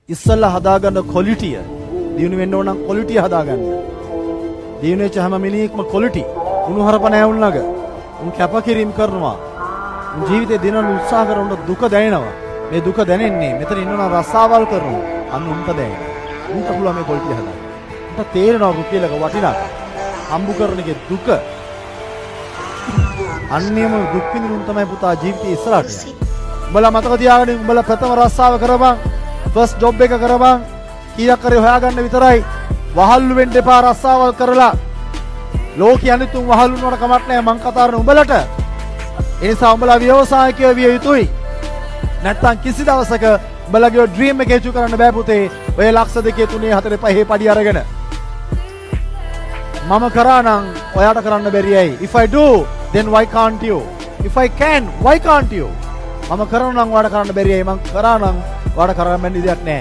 ඉස්සල්ලා හදාගන්න ක්වොලිටිය. දියුණු වෙන්න ඕන නම් ක්වොලිටිය හදාගන්න. දියුණු වෙච්ච හැම මිනිහෙක්ම ක්වොලිටි. උණුහරප නෑ උන් ළඟ. උන් කැපකිරීම කරනවා. උන් ජීවිතේ දිනන උත්සාහ කරන උන්ට දුක දැනෙනවා. මේ දුක දැනෙන්නේ මෙතන ඉන්නවනම් රස්සාවල් කරනවා. අන්න උන්ට දැනෙනවා. උන්ට පුළුවන් මේ ක්වොලිටිය හදාගන්න. උන්ට තේරෙනවා රුපියලක වටිනාකම. හම්බු කරන එකේ දුක. අන්නේම දුක් විඳින උන් තමයි පුතා ජීවිතේ ඉස්සරහට යන්නේ. උඹලා මතක තියාගන්න, උඹලා ප්‍රථම රස්සාව කරපන්. ෆස්ට් ජොබ් එක කරපන්. කීයක් හරි හොයාගන්න විතරයි. වහල්ලු වෙන්න එපා රස්සාවල් කරලා. ලෝකෙ අනිත් උන් වහල් වුණාට කමක් නැහැ, මං කතා කරන්නේ උඹලට. ඒ නිසා උඹලා ව්‍යවසායකයෝ විය යුතුයි. නැත්තම් කිසි දවසක උඹලගේ ඩ්‍රීම් එක ඇචීව් කරන්න බෑ පුතේ. ඔය ලක්ෂ 2, 3, 4, 5 පඩි අරගෙන. මම කරා නම් ඔයාට කරන්න බැරි ඇයි? If I do, then why can't you? If I can, why can't you? මම කරනවා නම් ඔයාට කරන්න බැරි ඇයි? මං කරා නම් ඔයාට කරන්න බැරි දෙයක් නෑ.